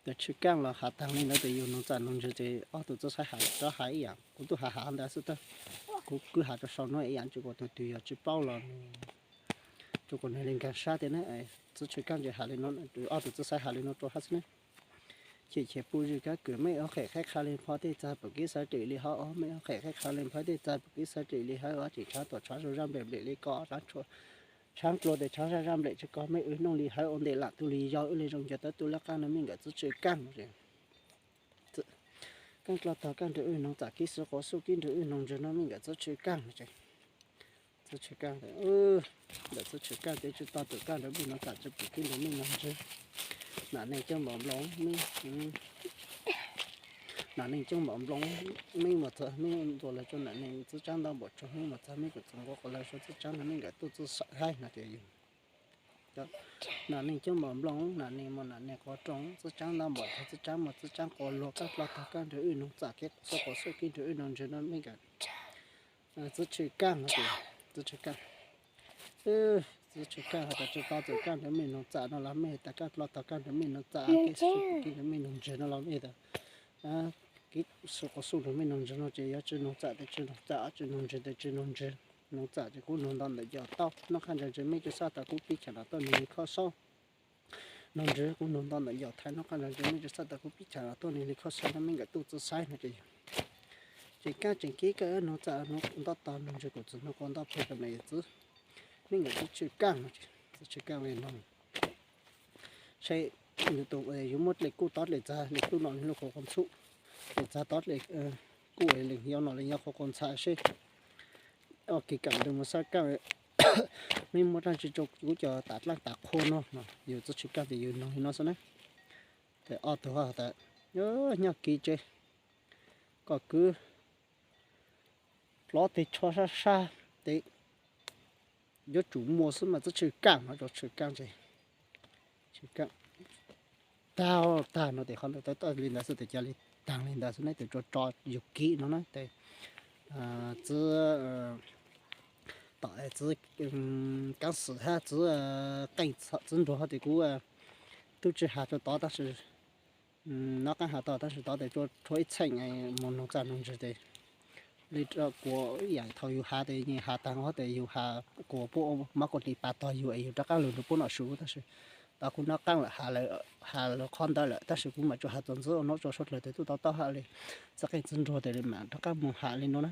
Txawm tshwm kaaj los has taag li ntawd tes yus noog txam noog ntswg ces ob tug tub saib has rov has ib yaam. Kuv tub has has ntawd xwb tab, kuv kwv has rua sau nuav ib yaam tsi kuas tug twg yog tsi paub los tsuas kuas nwg le nkaag sab tiag na. Txwv tshwm kaaj ces has li nuav, ob tug tub saib has li nuav rua hab xwb na. Chim chim pum zwg kab kws mej ua qham qheb qha le pho tej txag pum kib xav dlem le hab os, mej ua qham qheb qha le pho tej txag pum kib xav dlem le hab os, tseem tshaab tuam tshaab zaj nplem nplem le ko, tshaab dlua tes tshaab zaj nplem tsi ko, mej wb noog le hab ua ntej lam tug le yog wb le zoo ncaws tawb tug lab qaab no mej nkawd txwv tshwm kaaj. Kaaj dlua tog kaaj nrug wb noog txam, kib xwv quav xuj kib nrug wb noog ntswg no mej nkawd txwv tshwm kaaj. Txwv tshwm kaaj, ntawm txwv tshwm kaaj tes tsi tog txwm kaaj nrug mej noog txam, tsi pum kib nrug mej noog ntswg. Nam neeg coob npaum nplooj, nam neeg coob npaum nplooj, mej mus txog mej ntuas lawv rua nam neeg txwv tsaab ntau npaum tsoog, mej mus txog mej kuj txwv nquav quas lawv rua txwv tsaab no mej nkawd tuaj txwv xav haib no ces yog nam neeg coob npaum nplooj, nam neeg mus nam neeg quav rooj, txwv tsaab ntau npaum tsoog, txwv tsaab mus txwv tsaab quas luag, kaaj dlua tog kaaj nrug wb noog txam, kib xwv quav xuj kib nrug wb noog ntswg no mej nkawd txwv tshwm kaaj, txwv tshwm kaaj. Txwv tshwm kaaj has tas tsi tog txwm kaaj nrug mej noog txam no los mej has tas kaaj dlua tog kaaj nrug mej noog txam, kib xwv quav xuj kib nrug mej noog ntswg no los mej tas kib xwv quav xuj nrug mej noog ntswg no ces yog tsi noog txam tes tsi noog txam, tsi noog ntswg tes tsi noog ntswg. Noog txam ces kuv noog nto ntawm yos tau, nub qaab ntsa ntswg mej tsi xav tas kuv pib chaws los tuaj nwg le kho sau. Noog ntswg kuv noog nto ntawm yos thaib, nub qaab ntsa ntswg mej tsi xav tas kuv pib chaws los tuaj nwg le kho sau no mej nkawd tuaj txwv xaiv no ces yog tseem kaaj tseem kib kaaj noog txam noog quas nto tog noog ntswg kuv txwv noog quas nto peg rua nam yawm txwv, mej nkawd txwv tshwm kaaj no ces txwv tshwm kaaj le no. Saib yus tus, yus muab dlej kuj tod dlej txag, dlej kuj no le lub qhuav quas ntxhub, dlej txag tod dlej kuj le yog no le yog qhuav quas ntxhab seb. Ob kis kaam ntug mus xab kaaj, mej muab dlaab tsi rua kuv cov tas dlaab tas qhua no, yus txwv tshwm kaaj tes yus noog li no xwb na. Tes ob tug has tas, nyob kis tse, koj kwv plov teg tsho sab sab tes yuav tsum muaj xwb mas txwv tshwm kaaj no, txwv tshwm kaaj tes tag tag no tes qhov ntawd tawm tawm li ntawd xwb tes ca le taag li ntawd xwb ne, tes tsuas tso yus kis no na tes txwv tom txwv kaab xwm hab txwv qeej txwv nruag hab tes kuv tub tsi has rua tod tab sis nub qaab has tod tab sis tod tes tsuas rhuav ib txheej mus noog txaj noog ntswg tes li kuas ib yaam thaum yus has tes yeej has taag hab tes yus has kuas puab mab kuas dli pas tog yus es yus rov qaab lug rua puab noj su tab sis tod kuv nub qaab lawm has lawm qhov ntawd lawm tab sis kuv mam tsuas has txuas ntxiv ua nub tso suav dlawg tes tub tau taub hab le txwv qeej txwv nruag tes mam rov qaab mus has li no na.